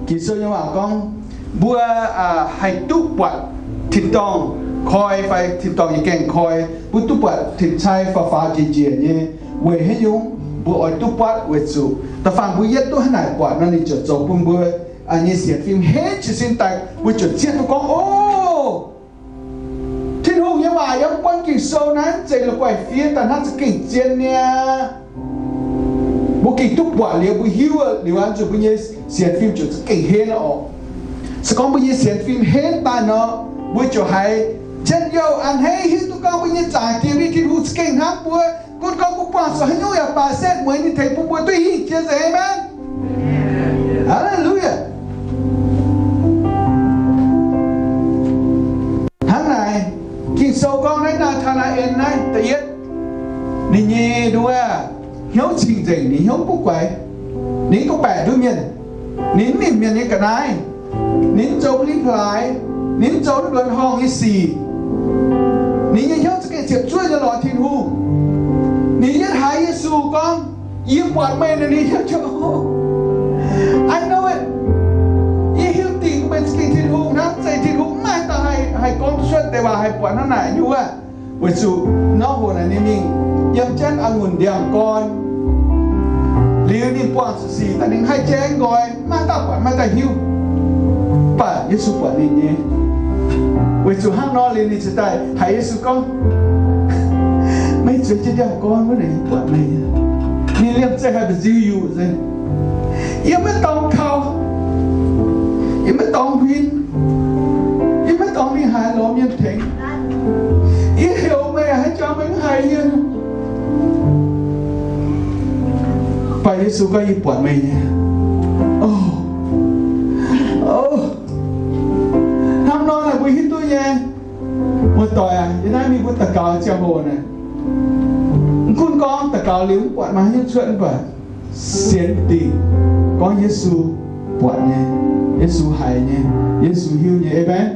Ging-Sou nyei waac gorngv, mbuo haih duqv buatc tin-dorngh koi fai tin-dorngh nyei gaengh koi, mbuo duqv buatc tin-cai faaux faaux njiec njiec nyei. Weic haaix nyungc mbuo oix duqv buatc? Weic zuqc da'faanh mbuo yietv duqv hnangv naaic buatc nor, ninh ziouc zoux bun mbuo nyei sienx fim henv jiez sin daaih. Mbuo ziouc zieqv duqv gorngv, O, Tin-Hungh nyei waac yiem buonv Ging-Sou naaiv zeiz la'guaih fiev daaih hnangv za'gengh zien niaa. Mbuo gengh duqv buatc liuz, mbuo hiuv liuz, zuqc mbuo nyei sienx fim ziouc za'gengh henv oc. Se gorngv mbuo nyei sienx fim henv daaih nor, mbuo ziouc haiz njien-youh a'hneiv hiuv duqv gorngv mbuo nyei Zaangc Diex mingh, Tin-Hungh za'gengh hnamv mbuo. Gunv gorngv mbuo buangh zuqc haaix nyungc yaac baac setv mueiz ninh tengx bun mbuo duqv hingh jiex nzengc. Aamen. Haleluyaa. Hnangv naaic, Ging-Sou gorngv naaiv Naa^taa^naa^en naaiv da'yietv, ninh nyei nduov hnyouv cing-nzengc, ninh hnyouv guv guaix, ninh mv duqv baeqc nduov mienh, ninh mv nimc mienh nyei ga'naaiv, ninh mv zoux bun ninh paaix, ninh mv zoux duqv luonx horngh nyei sic. Ninh nyei hnyouv za'gengh ziepc zuoqv nyei lorz Tin-Hungh. Ninh yietv haiz Yesu gorngv, Yie buatc meih, ninh nyei hnyouv ziouc, I know it. Yie hiuv dingc meih za'gengh Tin-Hungh hnangv. Zeiz Tin-Hungh maiv maaih dauh haih gorngv cuotv deix waac haih buatc hnangv naaic nyei wuov. Weic zuqc norm hoc naaic ninh mingh yiem jienv a'ngunc ndiangx-gorn, liuz ninh buangh zuqc sic daaih, ninh haih jaeng nqoi, maiv dauh buatc, maiv dauh hiuv. Mv baac Yesu buatc ninh nyei. Weic zuqc hnangv nor liuz ninh ziouc daaih haiz Yesu gorngv, Meih zueiz jienv ndiangx-gorn wuov naaic yie buatc meih. Ninh liemh zeih haih mbu'ziex yuqc nzengc. Yie maiv dorngx kaux, yie maiv dorngx huin, yie maiv dorngx mingh haaix lorz mienh tengx. Yie heuc meih haaix jangx meih mv haiz yie. Mv baac Yesu gorngv, Yie buatc meih nyei. O, o, hnangv nor naaic mbuo hiuv duqv nyei. Muoz-doic aac, yiem naaiv mingh mbuo daux gaux ziangh hoc naaic, mv gunv gorngv daux gaux liuz mv buatc maaih haaix nyungc cuotv, mv baac sienx dingc gorngv Yesu buatc nyei, Yesu haiz nyei, Yesu hiuv nyei. Aamen.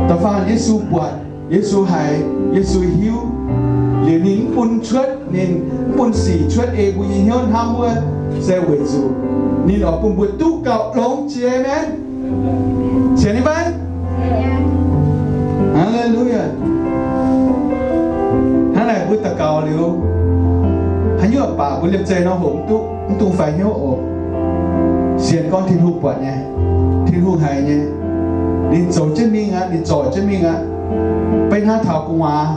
Da'faanh Yesu buatc, Yesu haiz, Yesu hiuv, liuz ninh mv bun cuotv, ninh mv bun sic cuotv ei mbuo nyei hnyouv hnamv wuov, se weic zuqc ninh oix bun mbuo duqv gauh longx jiex. Aamen. Sienx nyei fai? Haleluyaa. Hnangv naaic mbuo daux gaux liuz, haaix nyungc baac mbuo liemh zeih nor hoc mv duqv, mv dungx faix hnyouv oc. Sienx gorngv Tin-Hungh buatc nyei, Tin-Hungh haiz nyei. Ninh zoux jienv mingh aqv, ninh zorc jienv mingh aqv. Beiv hnangv taux gu'nguaaz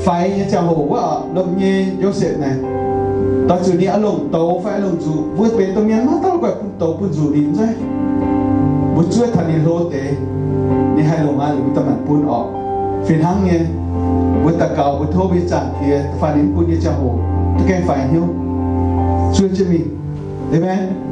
faix nyei ziangh hoc wuov, lomh nyei Yosepv naaic, doix zuqc ninh a'longc douz fai a'longc nzuqc, mbuo benx domh mienh maiv dauh la'guaih bun douz bun nzuqc ninh, mv zeiz? Mbuo zuov taux ninh hlo deix, ninh haih longc aqv, liuz mbuo daaih maanc bun orqc. Fih hnangv nyei, mbuo daux gaux mbuo tov mbuo nyei Zaangc Diex da'faanh ninh mv bun nyei ziangh hoc duqv gaengh faix hnyouv, zuov jienv mingh. Aamen.